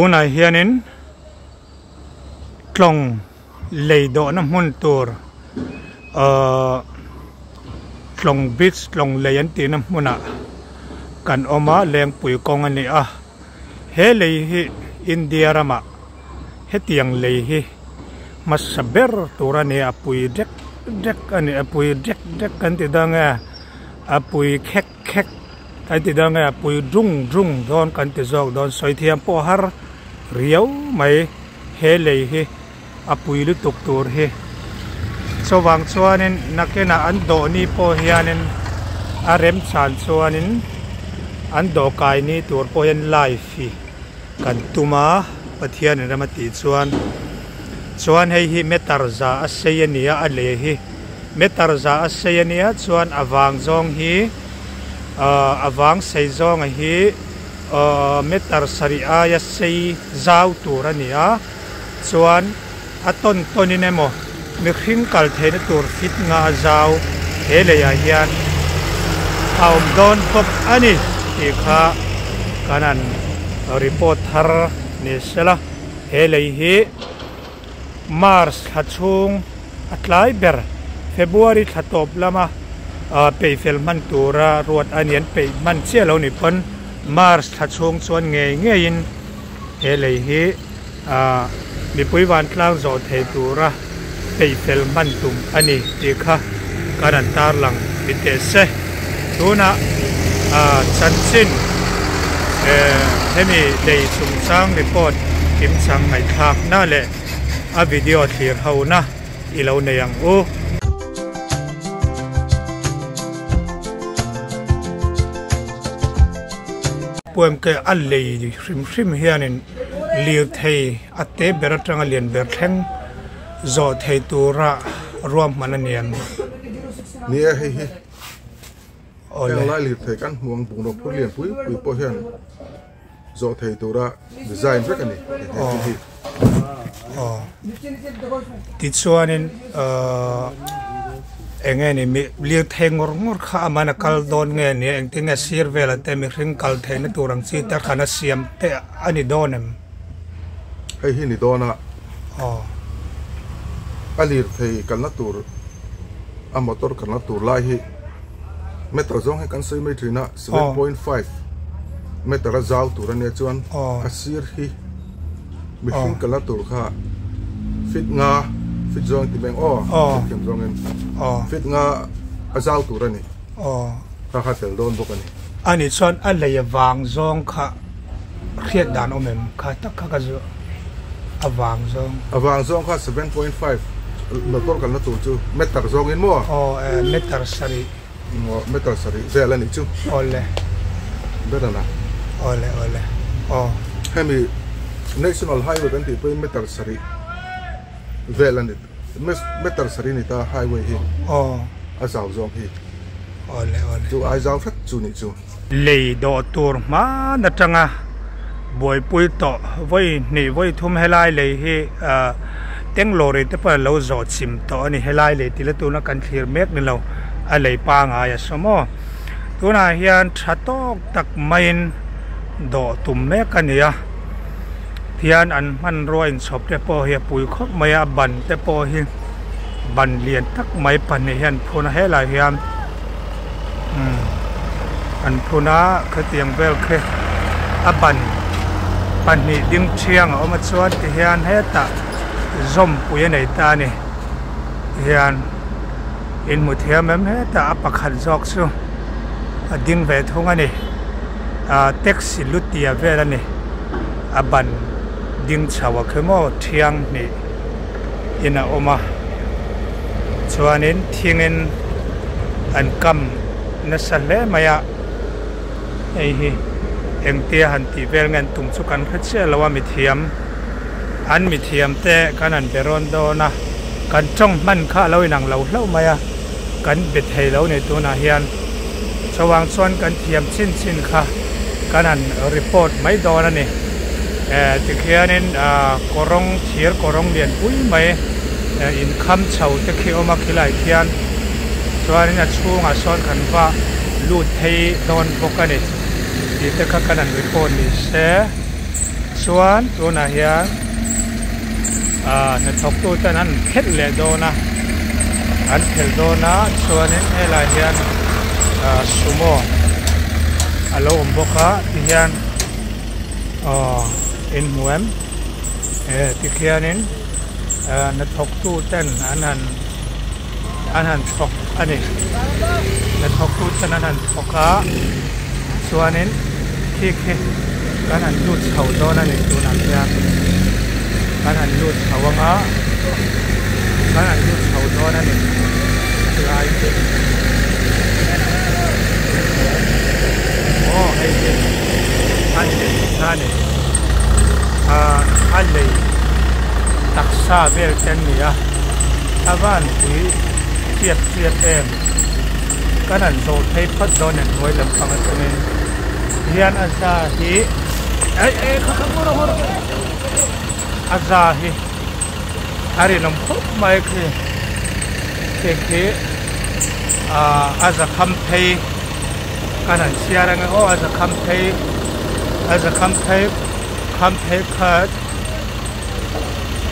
Tunah hianin tlawng lei dawhna hmun tur ahh tlawng beach tlawng lei an tihna hmunah kan awm a lengpui kawng a ni a he lei hi India ramah hetiang lei hi hmasa ber tur a ni a pui dek dek a ni a pui dek dek kan ti dawn nge a pui khek khek kan ti dawn nge a pui dung dung dawn kan ti zawk dawn sawi thiam pawh har riau mai he lei hi a pui lutuk tur hi chuvang chuanin nakinah an dawh ni pawh hianin a remchan chuanin an dawh kai ni tur pawh hian live hi kan tum a Pathianin rem a tih chuan chuan hei hi meter za a sei a ni a a lei hi meter za a sei a nia chuan a vang zawng hi ahh a vang sei zawnga hi ahh meter sarih aia sei zau tur a ni a chuan a tawn tawn in emaw mihring kal theihna tur fit nga a zau he leiah hian a awm dawn bawk a ni tih kha kan han report thar ni sela he lei hi March thla chhung a tlai ber February thla tawp lama peihfel hman tura ruat a ni an peih hman chiah lo ni pawn March thla chhung chuan ngei ngeiin he lei hi mipui vantlang zawh thei tura peihfel hman tum a ni tih kha kan han tarlang ni teh se. Tunah chanchin hemi lei chungchang report kimchang ngaihthlakna leh a video thlir hona i lo nei ang u. Puemke a lei hrim hrim hianin lirthei a te ber atanga lian ber thleng zawh thei tura ruahman a ni ang. Ni e hei hi heng lai lirthei kan hmuh ang bungraw phur lian pui pui pawh hian zawh thei tura design vek a ni hei hi. Tichuanin ahh eng nge ni mi lirthei ngawr ngawr kha a man a kal dawn nge ni a engtin nge sir velah te mihring kal theihna tur ang chi te khan a siam te a ni dawn em? Hei hi ni dawn a a lirthei kalna tur a motor kalna tur lai hi meter zawng hi kan sawi mai thin a 7.5 meter a zau tur a nia chuan a sir hi mihring kalna tur kha fit nga fit zawng ti mai ang aw fit thiam zawngin fit nga a zau tur a ni kha kha tel dawn bawk a ni. A nih chuan a lei vang zawng kha hriat dan awm em kha tak kha ka zawh a vang zawng. A vang zawng kha 7.5 motor kalna tur chu meter zawngin maw? Aw meter sarih. Aw meter sarih vel a nih chu. Awle. Ber a la. Awle awle aw. Hemi National Highway kan tih pawhin meter sarih vel a ni meter sarih a ni ta highway hi. Aw. A zau zawng hi. Awle awle. Chu ai zau hret chu nih chu. Lei dawh tur hman atanga buaipui tawh vawi hnih vawi thum helai lei hi ah Tenglawri te pawh lo zawh chim tawh a ni helai lei tila tuna kan thlir mek ni lo a lei pangai a saw maw tunah hian tha tawk tak maiin dawh tum mek a ni a tihian an hmanrua inchhawp te pawh hi a pui khawp mai a ban te pawh hi ban lian tak mai pahnih hian phun a helaiah hian. Umm an phun a khatiang vel khi a ban pahnih ding thiang a awm a chuan ti hian hetah zawmpui a nei ta a ni tihian in hmu thiam em hetah a pakhat zawk chu a ding ve thung a ni ah taxi lutia vel a ni a ban ding chho a khi maw thiang hnih in a awm a chuanin thingin an kam nasa hle mai a hei hi engtia han tih vel nge an tum chu kan hre chiah lo a mithiam an mithiam te kan han be rawn dawn a kan tawng hman kha a lo inang lo hlauh mai a kan be thei lo ni tunah hian chuvang chuan kan thiam chin chin kha kan han report mai dawn a ni eh tikhianin ah kawrawng thir kawrawng lian pui mai eh inkham chho te khi a awm a khilai khian chuanin a chhungah sawn kan va lut phei dawn bawk a ni tih te kha kan han report ni se. Chuan tunah hian ah hnathawktu ten an khelh leh dawn a, an khelh dawn a chuanin helaiah hian ah sumo a lo awm bawk a tihian aw in hmu em eh tikhianin ah hnathawktu ten an han an han thawk a ni hnathawktu ten an han thawk a chuanin khi khi kan han lut chho dawn a ni tunah khian kan han lut chho anga kan han lut chho dawn a ni tilai khi aw hei hi a lei kha a ni ah a lei taksa vel te an ni a a van pui chiap chiap em kan han zawh phei phawt dawn em hnuai lampang atangin hian a za hi eh eh kha kha ngaw rawh ngaw rawh a za hi a rinawm khawp mai khi khi khi ah a za kham phei kan han chhiar ange aw a za kham phei a za kham phei kham phei khat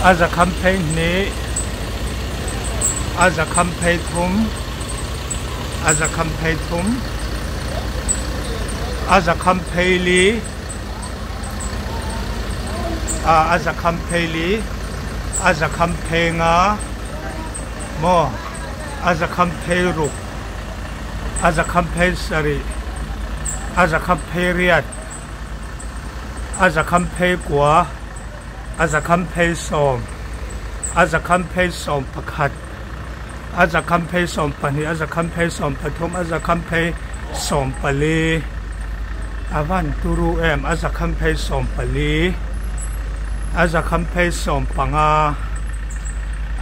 a za kham phei hnih a za kham phei thum a za kham phei thum a za kham phei li ah a za kham phei li a za kham phei nga maw a za kham phei ruk a za kham phei sarih a za kham phei riat a za kham phei kua a zakham phei sawm a zakham phei sawm pakhat a zakham phei sawm pahnih a zakham phei sawm pathum a zakham phei sawm pali a van turu em a zakham phei sawm pali a zakham phei sawm panga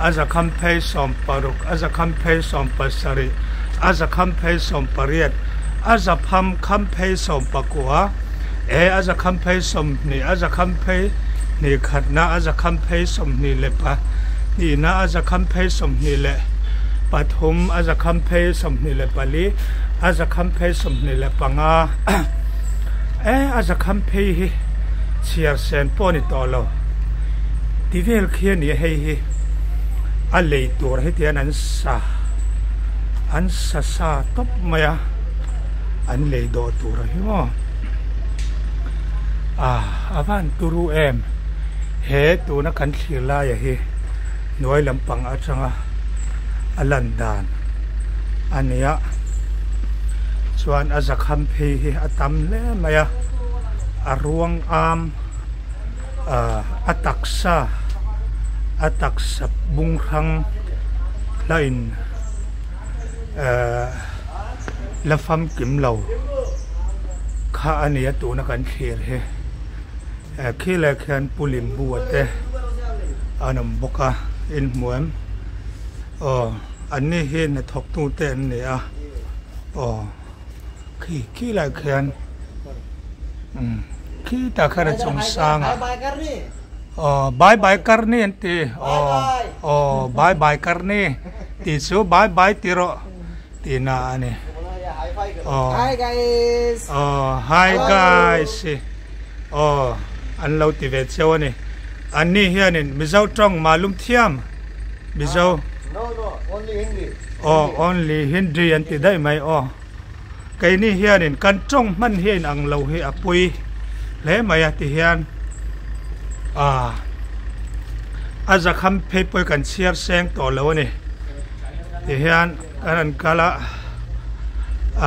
a zakham phei sawm paruk a zakham phei sawm pasarih a zakham phei sawm pariat a zapham kham phei sawm pakua. E a zakham phei sawmhnih, a zakham phei hnih khatna, a zakham phei sawmhnih leh pahnihna, a zakham phei sawmhnih leh pathum, a zakham phei sawmhnih leh pali, a zakham phei sawmhnih leh panga. E a zakham phei hi chhiar sen pawh a ni tawh lo. Ti vel khi a ni a hei hi a lei tur hetiang an sa an sa sa tawp mai a. An lei dawh tur a hi maw ah a van turu em he tuna kan thlir laia hi hnuai lampang atanga a lan dan a ni a chuan a zakham phei hi a tam hle mai a a ruang am ah a taksa a taksa bung hrang la in eh. La famkim lo kha a nia tuna kan thlir hi eh khi leh khian pu limbu a te an awm bawk a in hmu em aw an ni hi hnathawk tu te an ni a aw khi khi lai khian umm khi tah khian a chung sang ah aw bye bye karni an ti aw aw bye bye karni tih chu bye bye ti rawh. Tihna a ni. Aw. Hi guys. Aw, hi guys. Aw, an lo ti ve cheu a ni. An ni hianin Mizo tawng malum thiam. Mizo. No, no, only Hindi. Aw, only Hindi an ti daih mai aw. Keini hianin kan tawng hman hi a inang lo hi a pui hle mai a ti hian ah a zakham phei pawh hi kan chhiar seng tawh lo a ni. Tihian kan han kal a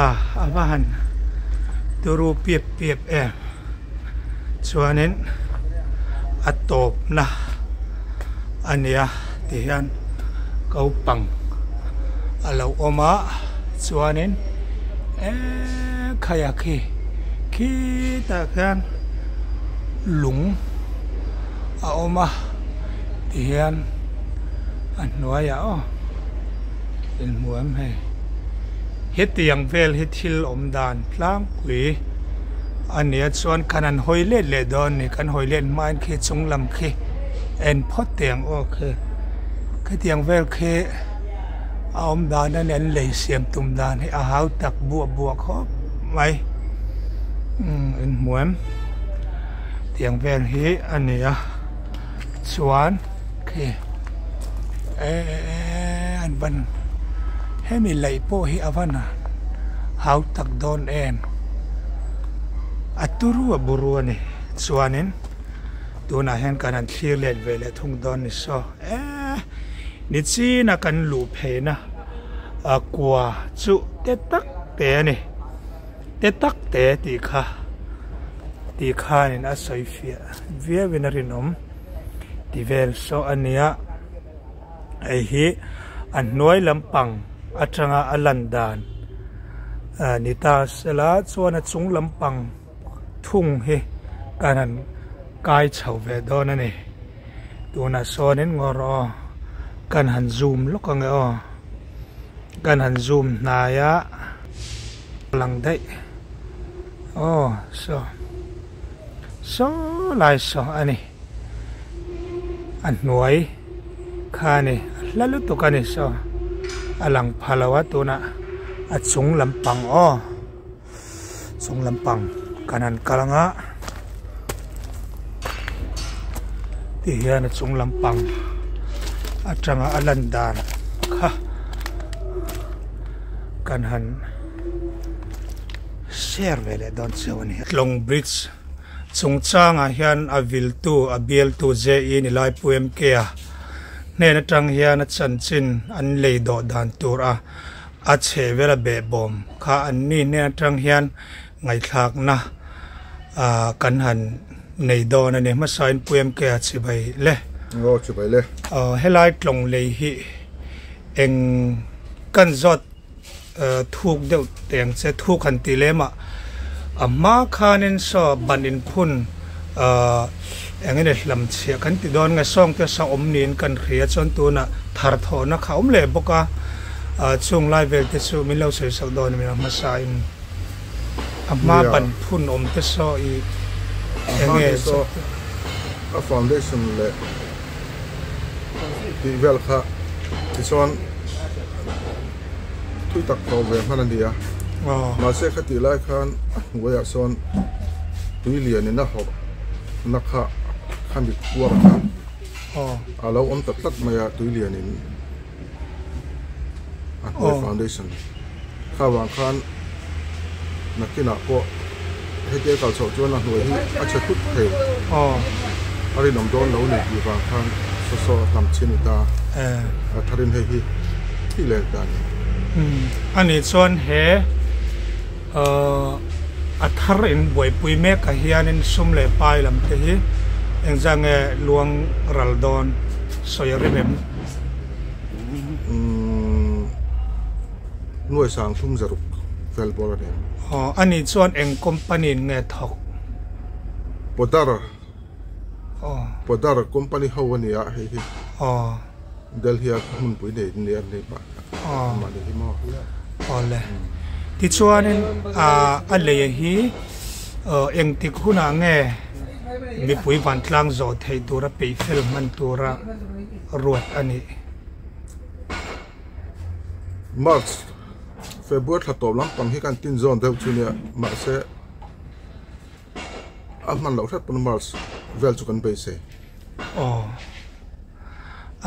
ah a va han turu piap piap em chuanin a tawpna a nia tihian kopang a lo awm a chuanin eee khaia khi khitah khian lung a awm a tihian. A hnuaiah aw inhmu em hei hetiang vel hi thil awm dan tlangpui a nia chuan khan an hawi let leh dawn a ni kan hawi let hmain khi chung lam khi en phawt teh ang aw khi khitiang vel khi a awm dan a ni an lei siam tum dan hi a hau tak buah buah khawp mai umm inhmu em. Tiang vel hi a ni a chuan khi eee an van hemi laih pawh hi a van hau tak dawn em a turu a buru a ni chuanin tunah hian kan han thlir let ve leh thung dawn ni saw eee ni china kan luh pheina a kua chu te tak te a ni. Te tak te tih kha tih khanin a sawi fiah viau in a rinawm ti vel saw a nia hei hi a hnuai lampang atanga a lan dan a ni ta sela chuan a chung lampang thung hi kan han kai chho ve dawn a ni tunah sawnin ngawr aw kan han zoom lawk ang e aw kan han zoom hnai a. Lang daih aw saw saw lai saw a ni a hnuai kha a ni a hla lutuk a ni saw a lang pha lo a tunah a chung lampang aw chung lampang kan han kal ang a ti hian a chung lampang atanga a lan dan kha. Kan han share ve leh dawn chiau a ni. Tlawng Bridge chungchangah hian a viltu, a bialtu JE ni lai Pu MK a hnen atang hian a chanchin an lei dawh dan tur a a chheh vel a behbawm kha an ni hnen atang hian ngaihthlakna kan han nei dawn a ni. Hmasain Pu MK a chibai le. Aw chibai le. Helai tlawng lei hi. Eng kan zawt thuk deuh teng che thuk han ti lem a, a hma khanin saw ban inphun eng nge hlam chhiah kan ti dawn nge sawng te sa awm niin kan hria chuan tunah thar thawhna kha a awm leh bawk a, chung lai vel te chu min lo sawi sak dawn a ni hmasa in a hma ban phun awm te saw i eng nge a foundation leh. Tih vel kha tichuan thui tak tawh ve hman a ni a, mahse khatih lai khan a hnuaiah sawn tui lianin a hawrh na kha khami kuar kha a lo awm ta tlat mai a tui lianin a hnuai foundation kha vang khan nakinah pawh hetia kal chhoh chuan a hnuai hi a chhe thut thei a rinawm dawn lo ni tih vang khan saw saw a hlam chhin ta a tharin hei hi thih leh ta a ni. A nih chuan he a thar in buaipui mek ah hianin sum leh pai lam te hi engzah nge luang ral dawn sawi a rim em? Nuai sang thum zaruk vel bawr a ni. Aw, a nih chuan eng company in nge thawk? Podar. Aw. Podar company ho a ni a hei hi. Aw. Delhi a hmunpui nei an ni a ni pah. Aw. Amah ni hi maw. Aw le. Tichuanin a lei hi engtik hunah nge mipui vantlang zawh theih tura peihfel hman tura ruat a nih? March, February thla tawp lampang hi kan tin zawn deuh chu nia, mahse a hman loh hret pawn March vel chu kan beisei. Aw,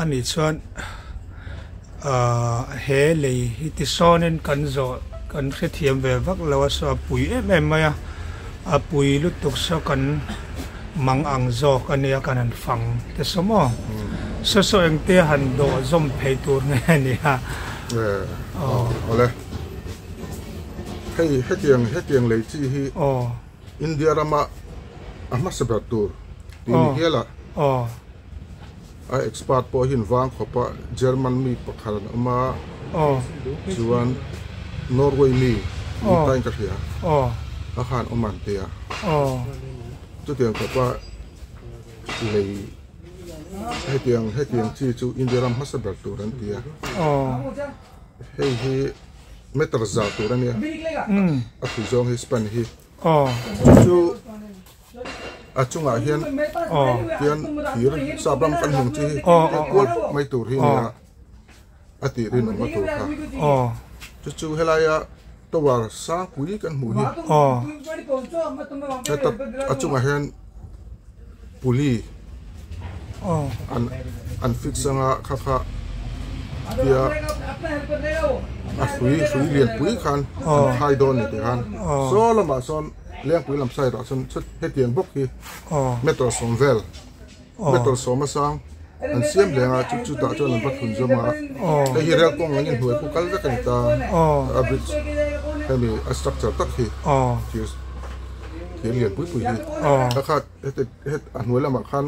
a nih chuan he lei hi tisawnin kan zawh kan hrethiam ve vak lo a, saw a pui em em mai a, a pui lutuk saw kan mang ang zawk a nia kan han fang te saw maw saw saw engte han dawh zawm phei tur nge a ni a. Aw awle hei hetiang hetiang lei chi hi India rama a hmasa ber tur tih ni hial a a expert pawh hian vang khawp a German mi pakhat an awm a chuan Norway mi ni tain ka hria a khan awm an ti a chutiang khawp a lei hetiang hetiang chi chu India ram hmasa ber tur an ti a hei hi meter za tur a nia a thui zawng hi span hi chu chu a chungah hian hian thir sap ram kan hmung chi hi kual mai tur hi nia a tih rinawm a tur kha chu chu helaia tower sang pui kan hmuh hi heta a chungah hian. Pulley an an fix anga kha kha tia a hrui hrui lian pui khan an khai dawn ni tikhan saw lamah sawn lengpui lam side ah sawn hetiang bawk hi meter sawm vel meter sawm a sang an siam hleng a chu chutah chuan an va thlun zawm a hei hi rel kawng angin hnuai khu kal vek a ni ta a bridge hemi a structure tak hi thir thir lian pui pui hi a khat heti het a hnuai lamah khan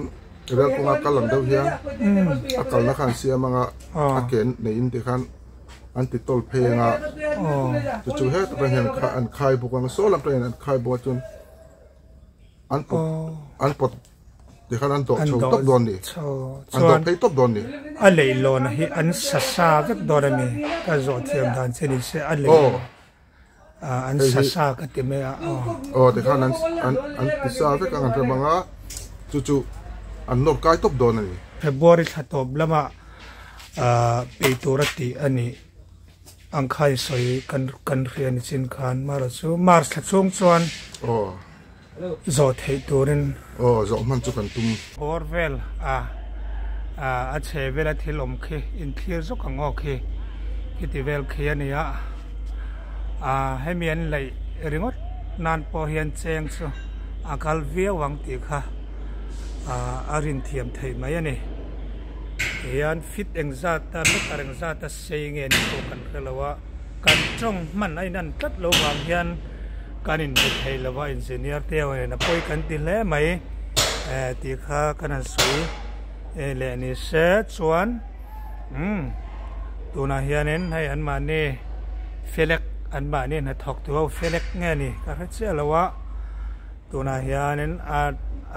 rel kawnga kal ang deuh hian a kalna kha an siam anga a ke neiin tikhan an ti tawl phei anga chu chu het atang hian an khai bawk anga saw lam atangin an khai bawk a chuan an pawt an pawt tikhan an dawh chho tawp dawn ni an dawh phei tawp dawn ni. A leihlawn hi an sa sa vek dawn a ni ka zawh thiam dan che ni se a lei an sa sa ka ti mai a aw. Aw tikhan an an an ti sa vek ang an rem anga chu chu an nawr kai tawp dawn a ni. February thla tawp lamah peih tur a tih a nih ang kha i sawi kan kan hria ni chin khan marawh chu March thla chhung chuan aw. Zawh theih turin. Aw, zawh hman chu kan tum. Bawr vel a a chhe vela thil awm khi inthlir zawk ang aw khi khiti vel khi a ni a, a hemi an laih ringawt nan pawh hian cheng chu a kal viau ang tih kha a rin thiam theih mai a ni. Tihian fit engzat a meter engzat a sei nge ni pawh kan hre lo a, kan tawng hman a inan tlat lo vang hian. Kan inbe thei lo a engineer te ho nen a pawi kan ti hle mai eh tih kha kan han sawi leh ni se chuan umm tunah hianin hei anmahni felek anmahni hnathawk tu ho felek nge ni ka hre chiah lo a tunah hianin a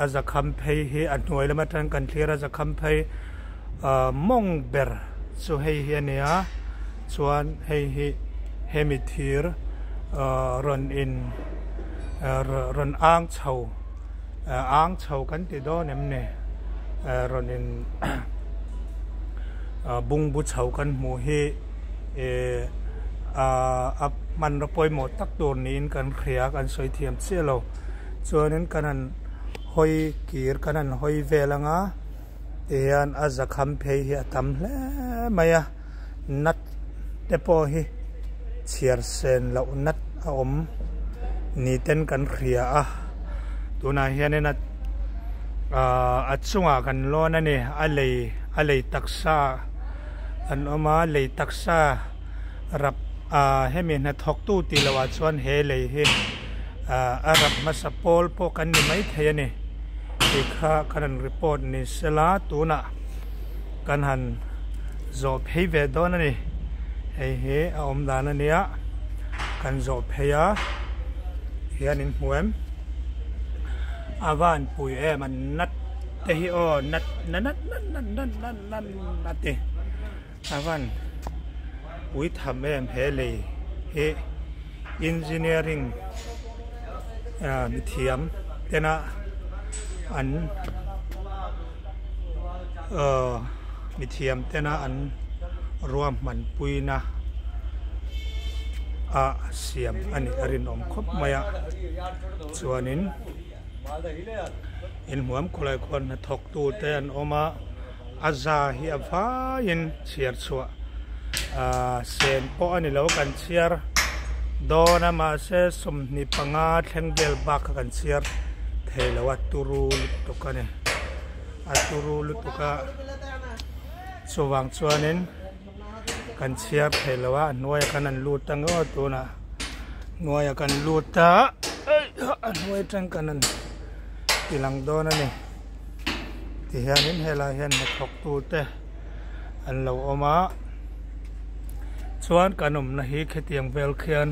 a zakham phei hi a hnuai lam atang kan thlir a zakham phei ah mawng ber chu hei hi a ni a chuan hei hi hemi thir rawn in rawn ang chho ang chho kan ti dawn em ni rawn in bungbu chho kan hmuh hi a hmanraw pawimawh tak tur niin kan hria kan sawi thiam chiah lo chuanin kan han hawi kir kan han hawi vel anga tihian a zakham phei hi a tam hle mai a. Nut te pawh hi chhiar sen loh nut a awm ni ten kan hria a tunah hianin a ahh a chungah kan lawn a ni a lei a lei taksa an awm a lei taksa rap ahh hemi hnathawk tu tih loh ah chuan he lei hi ahh a rap hmasa pawl pawh kan ni maithei a ni tih kha kan rawn report ni sela tunah. Kan han zawh phei ve dawn a ni. Hei hi a awm dan a nia. Kan zawh phei a hian in hmu em? A van pui em a nat te hi aw nat na nat nat nat nat nat nat nat te a van pui tham em he lei hi engineering mithiam tena an. Mithiam tena an ruahman puina a siam a nih a rinawm khawp mai a chuanin inhmuam khawlai khuan hnathawk tu te an awm a a za hi a vaiin chhiar chhuah ahh sen pawh a ni lo kan chhiar dawn a mahse 25 thleng vel bak kha kan chhiar thei lo a turu lutuk a ni. A turu lutuk a, chuvang chuanin kan chhiar thei lo a, a hnuaiah khan an lut ang aw tunah hnuaiah kan lut a, a hnuai atang kan han ti lang dawn a ni. Tihianin helai hian hnathawk tute an lo awm a, chuan kan awmna hi khitiang vel khian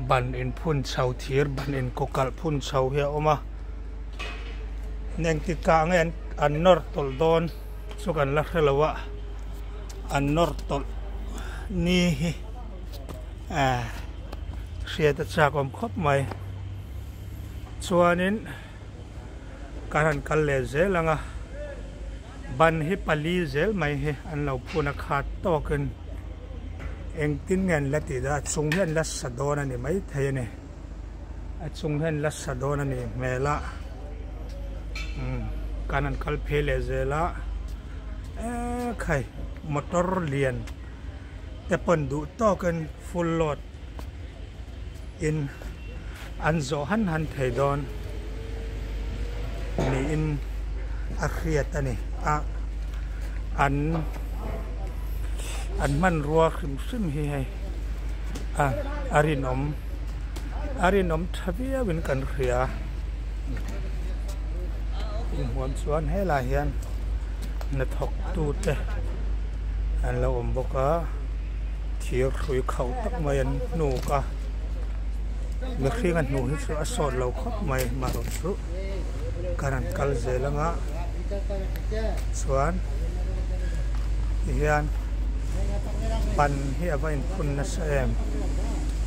ban inphun chho thir ban inkawkalh phun chho hi a awm a. Engtik kah nge an nawr tawlh dawn chu kan la hre lo a, an nawr tawlh ni hi eh hriat a chak awm khawp mai. Chuanin kan han kal leh zel ang a, ban hi pali zel mai hi an lo phun a khat tawkin engtin nge an la tih dawn a chung hi an la sa dawn a ni maithei a ni. A chung hian la sa dawn a nih hmel a umm. Kan han kal phei leh zel a, eee khai motor lian te pawn duh tawkin full load in an zawh han han thei dawn niin a hriat a ni a an an hmanrua hrim hrim hi hei a a rinawm a rinawm tha viau in kan hria. Inhuam chuan helai hian hnathawk tute an lo awm bawk a thir hrui khauh tak mai an hnuk a mihring a hnuh hi chu a sawt lo khawp mai marawh chu kan han kal zel anga chuan tihian ban hi a va inphun nasa em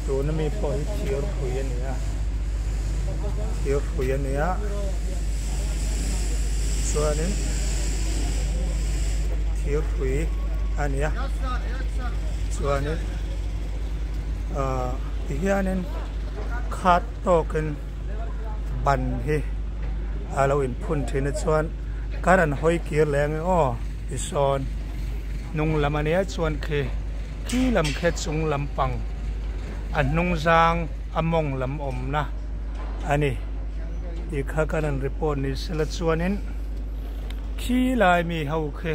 tuna mi pawh hi thir hrui a ni a. Thir hrui a nia chuanin thir hrui a nia chuanin ahh tihianin khat tawkin ban hi a lo inphun thin a chuan kar an hawi kir leh ang e aw tisawn hnung lam a nia chuan khi khi lam khi chung lampang a hnung zang. A mawng lam awmna a ni tih kha kan han report ni sela chuanin khi lai mi ho khi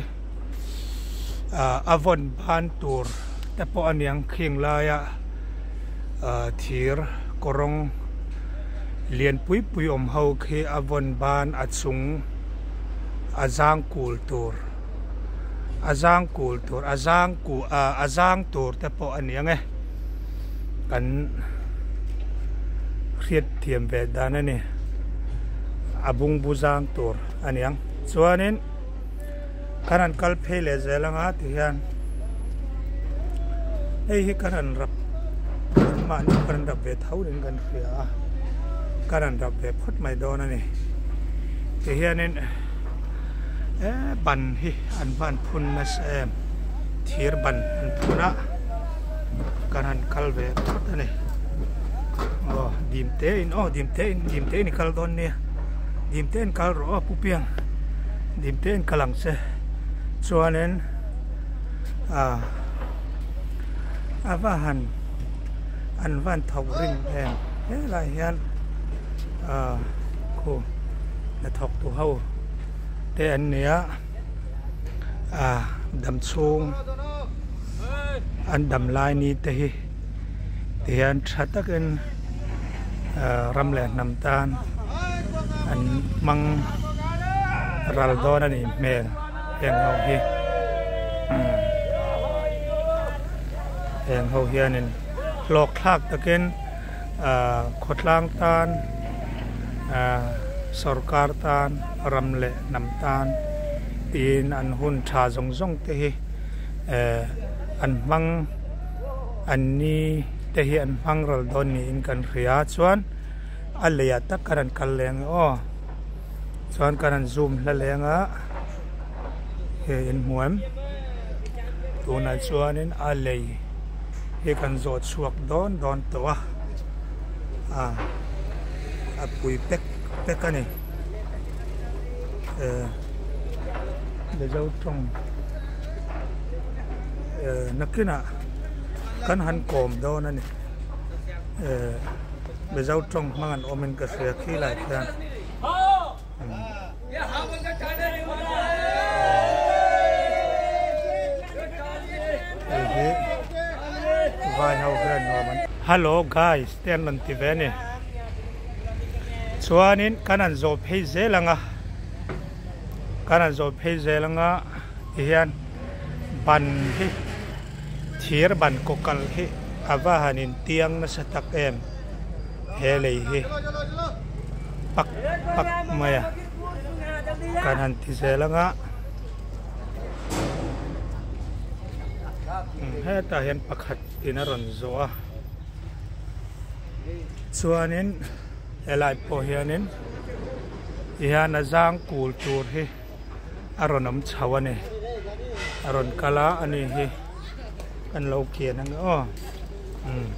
ah a vawn ban tur te pawh a niang khing laia ah thir kawrawng lian pui pui awm ho khi a vawn ban a chung a zang kul tur a zang kul tur a zang ku ah a zang tur te pawh a niang e. Kan hriat thiam ve dan a ni. A bungbu zang tur a niang. Chuanin kan han kal phei leh zel anga ti hian hei hi kan han rap mahni kan han rap ve tho niin kan hria a kan han rap ve phawt mai dawn a ni. Ti hianin eh ban hi an van phun nasa em thir ban an phun a. Kan han kal ve phawt a ni aw dim te in aw dim te in dim te in i kal dawn nia dim te in kal rawh aw pu piang dim te in kal ang che chuanin ah a va han an van thawk ring em helai hian ah khu hnathawk tu ho te an ni a ah dam chhung. An dam lai ni te hi tihian tha takin ram leh hnam tan an hmang ral dawn a nih hmel heng ho hi heng ho hianin hlawk thlak takin khawtlang tan sorkar tan ram leh hnam tan tiin an hun tha zawng zawng te hi. Eh an hmang an ni te hi an hmang ral dawn niin kan hria chuan a leiah tak kan han kal leng e aw chuan kan han zoom hla leng a hei in hmu em tunah chuanin a lei hi kan zawh chhuak dawn dawn tawh a ah a pui pek pek a ni eh. Mizo tawng eh nakinah kan han kawm dawn a ni eh Mizo tawng hmang an awmin ka hria khi lai khian hei hi vai ho hian nuam an Hello guys te an rawn ti ve a ni chuanin kan han zawh phei zel ang a. Kan han zawh phei zel anga tihian ban hi thir ban kaw kal hi a va han intiang nasa tak em he lei hi pak pak mai a kan han ti zel anga hetah hian pakhat in a rawn zawh a chuanin helai pawh hianin. Tihian a zang kul tur hi a rawn awm chho a ni a rawn kal a ani hi kan lo kian ang e aw umm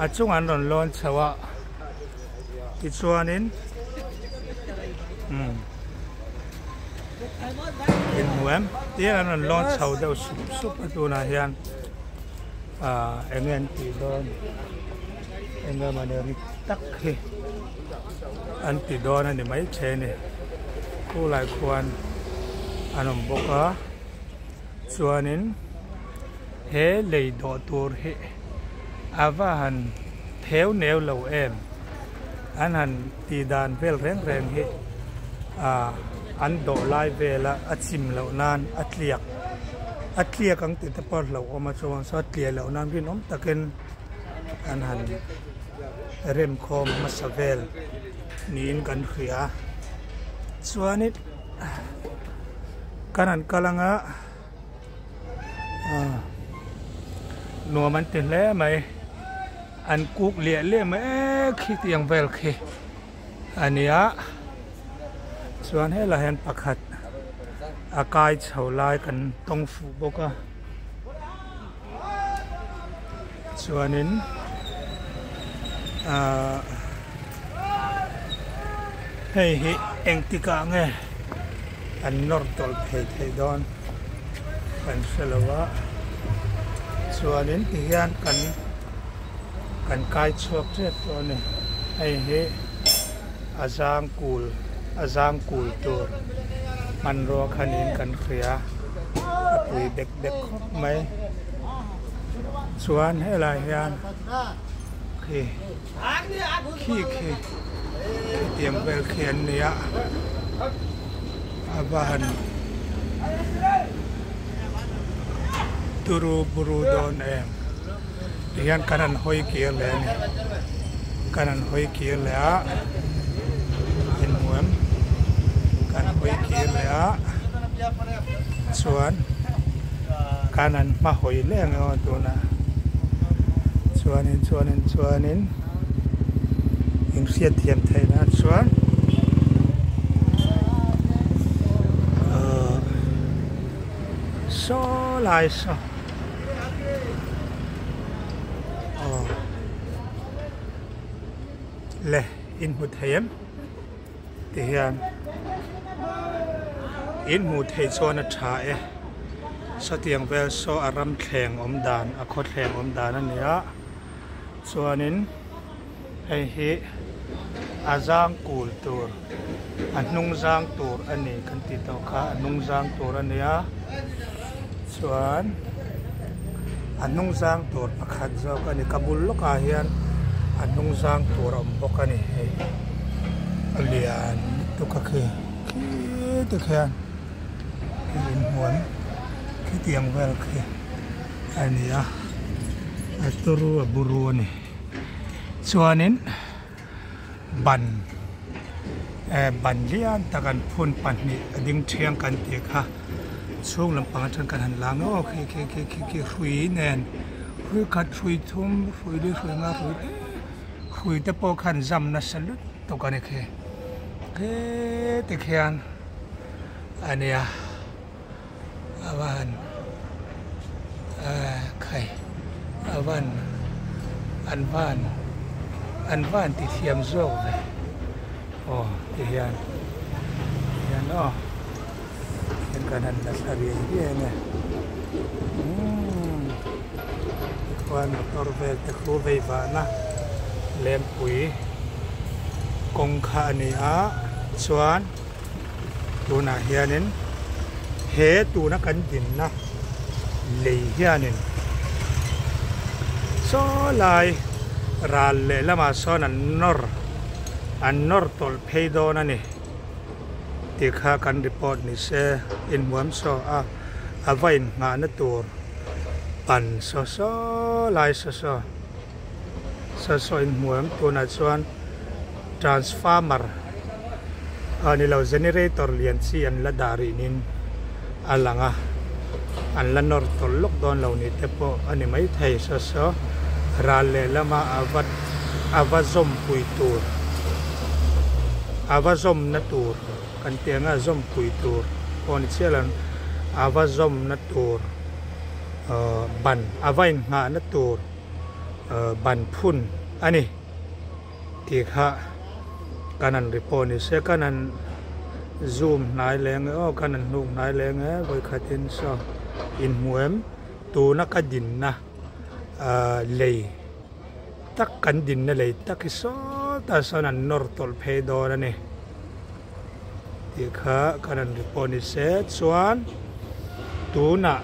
a chungah an rawn lawn chho a tichuanin umm. In hmu em? Tin an rawn lawn chho deuh sup sup a tunah hian ah eng nge an tih dawn eng nge mawni ri tak hi an ti dawn a ni maithei a ni khulai khuan an awm bawk a chuanin he lei dawh tur hi a va han theu neu lo em an han tih dan vel reng reng hi ah an dawh lai vela a chim loh nan a tliak a tliak ang tih te pawh a hlauhawm a chuan saw a tliah loh nan rinawm takin an han rem khawm hmasa vel niin kan hria chuanin kan han kal anga ah nuam an ti hle mai an kuk liah liah mai e khi tiang vel khi a nia chuan helaiah hian pakhat a kai chho lai kan tawng fuh bawk a chuanin ahh hei hi engtikah nge an nawr tawlh phei theih dawn kan hre lo a chuanin tihian kan kan kai chhuak tep tawh a ni hei hi a zang kul a zang kul tur hmanrua kha niin kan hria a pui bek bek khawp mai chuan helai hian khi khi khi khitiang vel khi an ni a a va han turu buru dawn em tihian kan han hawi kir leh a ni kan han hawi kir leh a inhmu em kan hawi kir leh a chuan kan han hma hawi leh ang emaw tunah chuanin chuanin chuanin inhriat thiam theih nan chuan ahh saw lai saw aw le in hmu thei em ti hian in hmuh theih chuan a tha e sawtiang vel saw a ram thleng awm dan a khaw thleng awm dan a ni a chuanin hei hi a zang kul tur a hnung zang tur a ni kan tih tawh kha a hnung zang tur a ni a chuan a hnung zang tur pakhat zawk a ni ka bul lawkah hian a hnung zang tur a awm bawk a ni hei a lian lutuk a khi khiti khian inhmuan khitiang vel khi a ni a a turu a buru a ni chuanin ban eh ban lian tak an phun pahnih a ding thiang kan tih kha chhung lampang atang kan han lang a aw khi khi khi khi khi hrui nen hrui khat hrui thum hrui li hrui nga hrui hrui te pawh khan zam nasa lutuk a ni khi khiti khian a nia a va han ah khai a van an van an van ti thiam zawk ve aw ti hian ti hian aw hian kan han la thla riai riai ang e umm tikhuan motor vel te khu vei vahna lengpui kawng kha a ni a chuan. Tunah hianin he tuna kan dinna lei hianin saw lai ral lehlamah sawn an nawr an nawr tawlh phei dawn a ni tih kha kan report ni se inhmuam saw a a va inngahna tur pan saw saw lai saw saw saw saw inhmuam tunah chuan. Transformer a ni lo generator lian chi an la dah rih niin a lang a an la nawr tawlh lawk dawn lo ni te pawh a ni maithei saw saw ral lehlama a va a va zawm pui tur a va zawmna tur kan tih anga zawm pui tur pawh ni chiah lo a va zawmna tur ahh ban a va inngahna tur ahh ban phun a ni. Tih kha kan han report ni se kan han Zoom hnai leng e aw kan han hnuk hnai leng e vawikhatin saw inhmu em tuna ka dinna ah lei tak kan dinna lei tak hi sawtah sawn an nawr tawlh phei dawn a ni tih kha kan han report ni se chuan tunah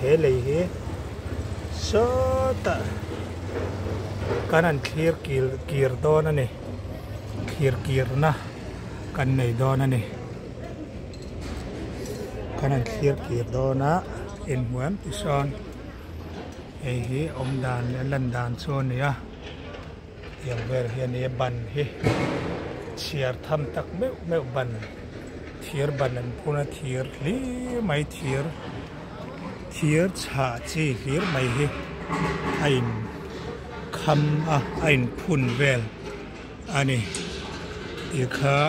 he lei hi sawtah kan han thlir kir kir dawn a ni thlir kirna. Kan nei dawn a ni. Kan han thlir kir dawn a, inhmuam ti sawn hei hi awm dan leh lan dan chu a ni a, tiang vel hi a ni a, ban hi chhiar tham tak meuh meuh ban thir ban an phun a, thir hlir mai thir thir chhah chi hlir mai hi a in kham a, a in phun vel. A ni tih kha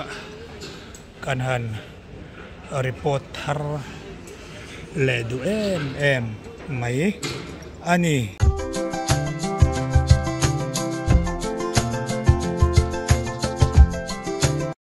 kan han report thar leh duh em em mai a ni.